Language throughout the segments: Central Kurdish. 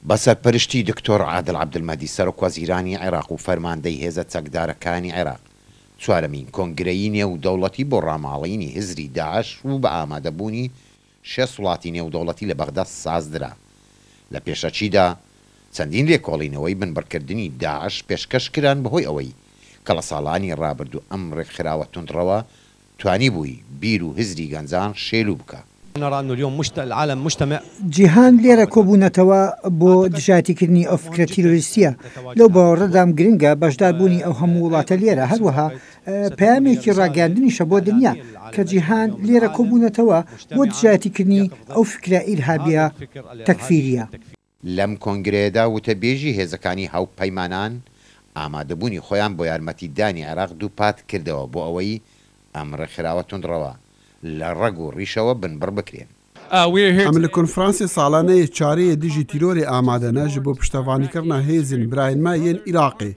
بە سەرپەرشتی دکتۆر عادل عەبدولمەهدی سەرۆکوەزیرانی عێراق و فەرماندەی هێزە چەکدارەکانی عێراق، چوارەمین کۆنگرەی نێودەوڵەتی بۆ ڕاماڵینی هزری داعش و بە ئامادەبوونی 60 وڵاتی نێودەوڵەتی لە بەغدا سازدرا. لە پێشەکیدا چەندین لێکۆڵینەوەی بنبڕکردنی داعش پێشکەش کران بەهۆی ئەوەی کە لە ساڵانی ڕابردوو ئەم ڕێکخراوە توندڕەوە توانیبووی بیر و هزری گەنجان شێلوو بکا. جیهان لێرە کۆبوونەتەوە بۆ دژایەتیکردنی ئەو فکرە تیرۆریستییە. لەو باوەڕەدام گرنگە بەشداربوونی ئەو هەموو وڵاتە لێرە، هەروەها پەیامێکی ڕاگەیاندنیشە بۆ دنیا کە جیهان لێرە کۆبوونەتەوە بۆ دژایەتیکردنی ئەو فکرە ئیرهابییە تەکفیرییە. لەم کۆنگرەیەدا وتەبێژی هێزەکانی هاوپەیمانان ئامادەبوونی خۆیان بۆ یارمەتیدانی عێراق دووپات کردەوە بۆ ئەوەی ئەم ڕێکخراوە توندڕەوە لە ڕەگ و ڕیشەوە بنبڕ بکرێن. Em li konferansê salane yê çarê yê dijî tîrorê amade ne ji bo piştevanîkirina hêzên birayên me yên Iraqê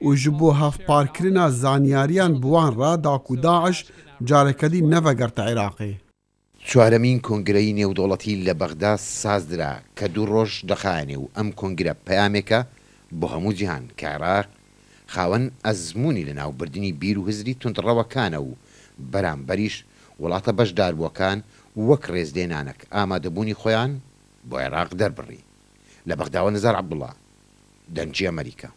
û ji bo hevparkirina zanyariyan bi wan re da ku daiş careke dî nevegerte Iraqê. چوارەمین کۆنگرەی نێودەوڵەتی لە بەغدا سازدرا کە دوو ڕۆژ دەخایەنێ و ئەم کۆنگرە پەیامێکە بۆ هەموو جیهان کە عێراق خاوەن ئەزموونی لەناوبردنی بیر و هزری توندڕەوەکانە و بەرامبەریش وڵاتە بەشداربووەکان وەک ڕێزلێنانەک ئامادەبوونی خۆیان بۆ عێراق دەربڕی. لە بەغداوە نزار عەبدوڵا، دەنگی ئەمەریکا.